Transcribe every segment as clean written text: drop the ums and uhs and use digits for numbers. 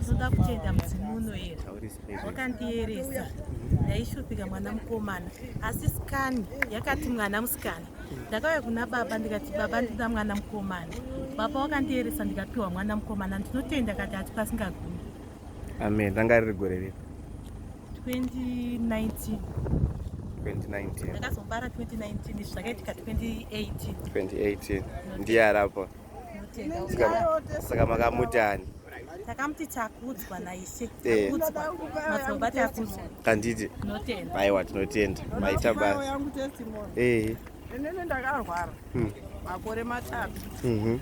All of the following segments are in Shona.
Ndinoda kutenda mudzimu unoera wakandiyeresa. Ndaishupika mwana mukomana, asi skani yakati mwana musikana. Ndakauya kuna baba ndikati, baba, ndinoda mwana mukomana. Baba wakandiyeresa, ndikapiwa mwana mukomana. Ndinotenda kati ati pasingagumi. Amen. Ranga riri gore ripi? 2019. 2019. Ndakazobara 2019, izvi zvakaitika 2018. 2018. Ndiye arapo. Ndinotenda. Saka makamuti ani? Takamuti Takudzwa naIshe. Eh. Takudzwa, madzibaba Takudzwa. Kanditi. Tinotenda. Aiwa, tinotenda, maita basa. Yangu testimony. Inini ndakarwara makore 3.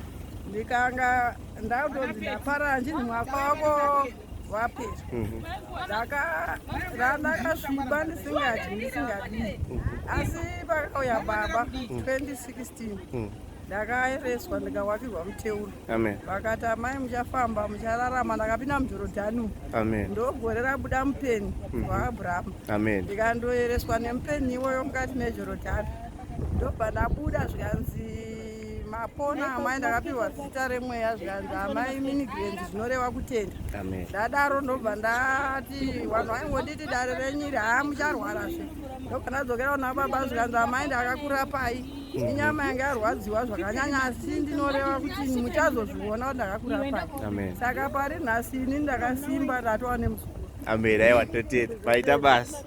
Ndikanga ndakutonzi ndapara, ndini mwaka wako wapera. Ndakasviba, ndisingadyi, ndisingadii, asi pakauya baba 2016, ndakaereswa, ndikawakirwa muteuro. Amen. Vakati, amai, muchafamba, muchararama. Ndakapinda muJorodhani. Amen. Ndogore rabuda mupeni waAbhurahamu. Amen. Ndikandoereswa nemupeni iwoyo mukati meJorodhani, ndobva ndabuda, zvikanzi, mapona amai. Ndakapiwa zita remweya, zvikanzi, amai Minigrenzi, zvinoreva kutenda. Amen. Ndadaro, ndobva ndati, vanhu vaingonditi, dare renyiri, haa, mucharwarazve. Ndobva ndadzokera kuna baba, zvikanzi, amai, ndakakurapai, inyama yanga yarwadziwa zvakanyanya, asi ndinoreva kuti muchazozviona kuti ndakakurapai. Amen. Saka pari nhasi ini ndakasimba, ndatova nemuzukuru. Amen. Aiwa, tinotenda, maita basa.